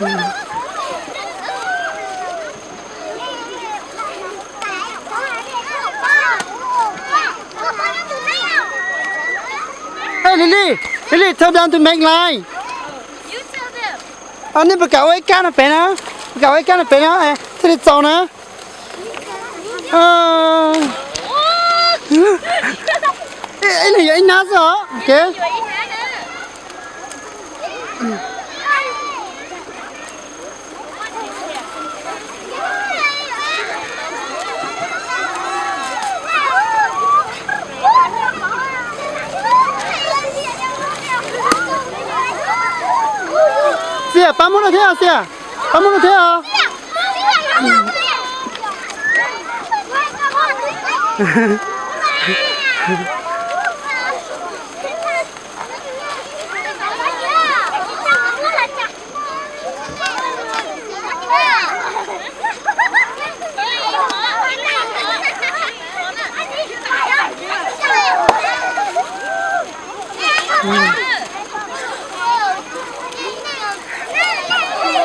Ej, Lily, Lily, tell them to make line. Nej puas kam ua ib kab no pem na? Puas kam ua ib kab no pem na? Thiaj li txaus na. Ib leeg yuav ib hnab xwb os. Xias, pab muab no thiab os Xias, pab muab no thiab os.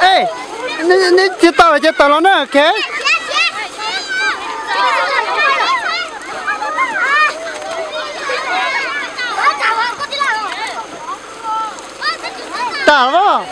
Ej, neb cia tawm ces tawm los na, ok. Tas lawm.